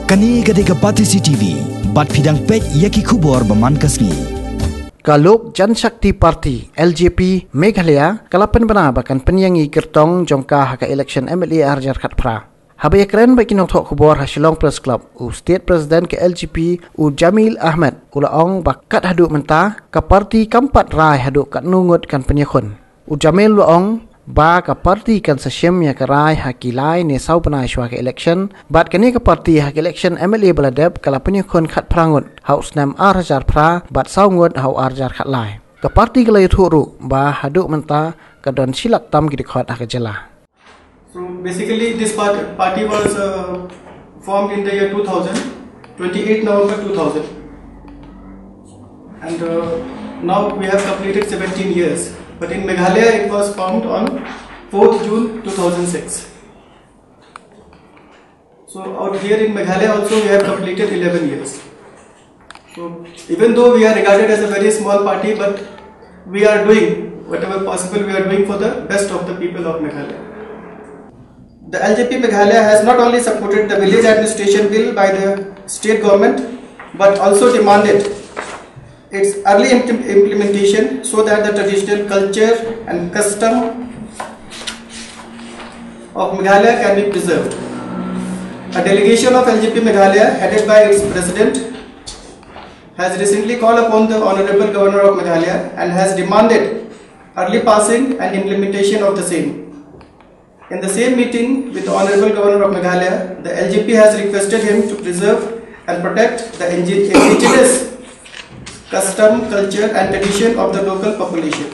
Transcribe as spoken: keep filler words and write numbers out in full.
Kane ka dei ka Batesi T V, bad phi dang peit ïa ki khubor ba man ka sngi. Ka Lok Janshakti Party, L J P, Meghalaya, ka la pynbna ba kan pynïeng ïa ki kyrtong jong ka ha ka election M L A ar hajar khatphra. Haba ïakren bad ki nongthoh khubor ha Shillong Press Club, u State President ka L J P, u Jamil Ahmed, u la ong ba kat haduh mynta, ka party kam pat rai haduh katno ngut kan pynïakhun. U Jamil u la ong ba ka party kan sa shim ïa ka rai ha ki lai ne saw bnai shuwa ka election, bad kane ka party ha ka election M L A ba la dep ka la pynïakhun khatphra ngut ha u snem ar hajar phra bad saw ngut ha u ar hajar khatlai. Ka party ka la ïathuh ruh ba haduh mynta ka don shi lak tam ki dkhot ha ka jylla. So basically, this part, party was uh, formed in the year two thousand, twenty-eighth November two thousand. And uh, now we have completed seventeen years. But in Meghalaya, it was formed on fourth June two thousand six. So out here in Meghalaya also, we have completed eleven years. So even though we are regarded as a very small party, but we are doing whatever possible we are doing for the best of the people of Meghalaya. The L J P Meghalaya has not only supported the Village Administration Bill by the state government, but also demanded its early imp- implementation so that the traditional culture and custom of Meghalaya can be preserved. A delegation of L J P Meghalaya, headed by its president, has recently called upon the Honorable Governor of Meghalaya and has demanded early passing and implementation of the same. In the same meeting with the Honorable Governor of Meghalaya, the L J P has requested him to preserve and protect the indi- indigenous custom, culture, and tradition of the local population.